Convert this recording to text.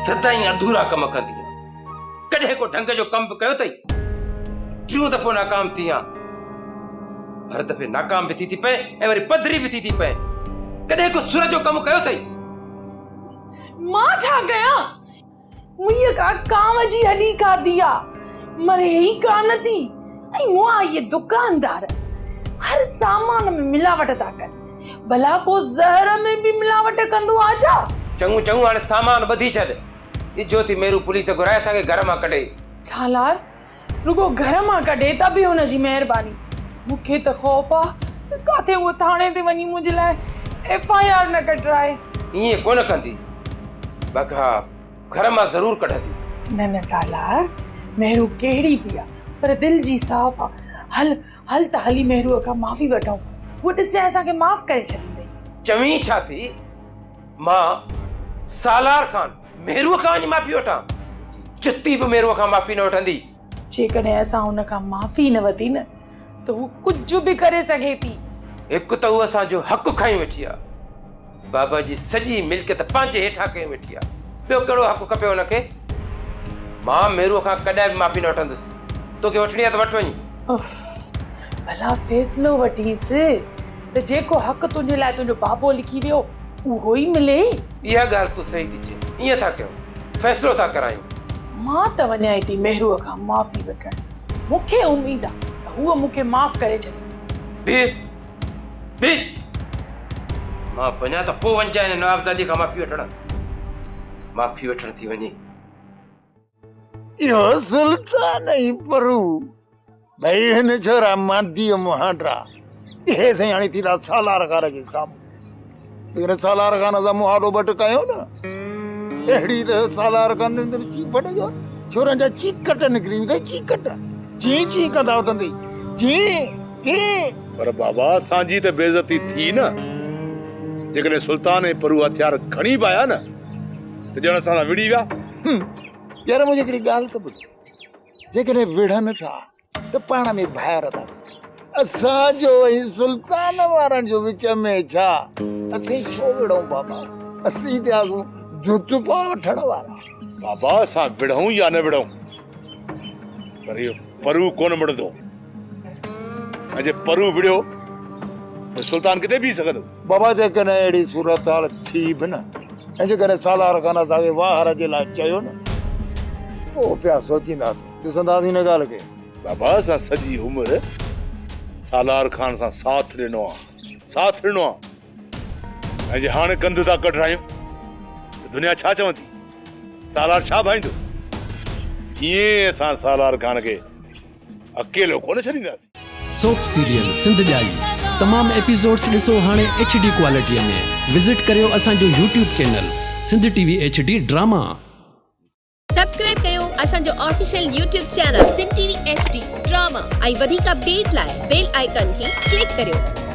سدائين اڌورا ڪم ڪندي آن. ڪڏهن ڪو ڍنگ جو ڪم به ڪيو اٿئي؟ ٽيون دفعو ناڪام ٿي آن. هر دفعي ناڪام به ٿي ٿي پئين ۽ وري پڌري به ٿي ٿي پئين. ڪڏهن ڪو سر جو ڪم ڪيو اٿئي؟ مان ڇا ڪيان؟ مئيء ڪا ڪانء جي هڏي کاڌي آ، مري ئي ڪانه ٿي ۽ مئا اهي دڪاندار هر سامان ۾ ملاوٽ ٿا ڪن. ڀلا ڪو زهر ۾ به ملاوٽ ڪندو آ ڇا؟ چڱو چڱو هاڻي سامان ٻڌي ڇڏ. ڏجهو ٿي ميرو پوليس گهرائي اسان کي گهر مان ڪڍي. سالار رڳو گهر مان ڪڍي ته به هن جي مهرباني. مون کي ته خوف آ ته ڪاٿي هوء ٿاڻي تي وڃي منهنجي لاء ايف I R نه ڪڍرائي. ائين ڪونه ڪندي. ٻگها گهر مان ضرور ڪڍندي. نه نه سالار، مهرو ڪهڙي به آ پر دل جي صاف آ. هل هل ته هلي مهروء کان معافي وٺون. هوء ڏسجانء اسان کي معاف ڪري ڇڏيندئي. چوين ڇا ٿي؟ مان سالار خان مهروء کان وڃي معافي وٺان؟ منهنجي جتي به مهروء کان معافي نه وٺندي. جيڪڏهن اسان هن کان معافي نه ورتي نه ته هوء ڪجهه به ڪري سگهي ٿي. هڪ ته هوء اسان جو حق کائي ويٺي آ. بابا جي سڄي ملڪيت پنهنجي هيٺان ڪيون ويٺي آ. ٻيو ڪهڙو حق کپي هن کي؟ مان مهروء کان ڪڏهن به معافي نه وٺندس. توکي وٺڻي آ ته وٺ وڃي. اف! ڀلا فيصلو وٺينس ته جيڪو حق تنهنجي لاء تنهنجو بابو لکي ويو اهو ئي ملي. اها ڳالهه تون صحيح ٿي چئين. ائين ٿا ڪيون. فيصلو ٿا ڪرايون. مان ته وڃان ٿي مهروء کان معافي وٺڻ. مون کي اميد آ ته هوء مون کي معاف ڪري ڇڏيندي. بيهه. بيهه. مان وڃان ته پوء وڃجانء هن نوابزاديء کان معافي وٺڻ. معافي وٺڻ ٿي وڃي. اهو سلطان ۽ پرو ٻئي هن ڇورا مانديء مهانڊا اهي سائين هاڻي ٿيندا سالار خان جي سامهون جيڪڏهن سالار خان سان مهاڏو ٻٽ ڪيو نه اهڙي ته سالار خان چيپٽ جو ڇورن جا چيڪٽ نڪري ويندا چيڪٽ چين چين ڪندا اٿندي چين چين پر بابا اسان جي ته بيعزتي ٿي نه جيڪڏهن سلطان ۽ پرو هٿيار کڻي به آيا نه ته ڄڻ اسان سان وڙهي ويا. يار منهنجي هڪڙي ڳالهه ته ٻڌ، جيڪڏهن وڙهن ٿا ته پاڻ ۾ ڀائر ٿا وڙهن، اسان جو ۽ سلطان وارن جو وچ ۾ ڇا؟ اسين ڇو وڙهون بابا، اسين ٿياسون جت پاء وٺڻ وارا. بابا اسان وڙهون يا نه وڙهون پر اهو پرو ڪونه مڙندو ۽ جي پرو وڙهيو ته سلطان ڪٿي بيهي سگهندو؟ بابا جيڪڏهن اهڙي صورتحال ٿي به نه ۽ جيڪڏهن سالار خان اسان کي واهر جي لاء چيو نه پوء پيا سوچينداسين ڏسنداسين ان ڳالهه کي. بابا اسان سڄي عمر سالار خان سان ساٿ ڏنو آ ساٿ ڏنو آ ۽ جي هاڻي ڪنڌ ٿا ڪڍرايون ته دنيا ڇا چوندي سالار ڇا ڀائيندو ائين اسان سالار خان کي اڪيلو ڪونه ڇڏينداسين. سوپ سيريل سنڌ ڄائي تمام ايپيسوڊس ڏسو هاڻي ايڇ ڊي ڪوالٽي ۾ وزٽ ڪريو اسان جو YouTube channel Sindh T V H D drama. Subscribe ڪيو اسان جو official YouTube channel Sindh T V H D drama ۽ وڌيڪ اپڊيٽ لاء بيل آئيڪان کي ڪلڪ ڪريو.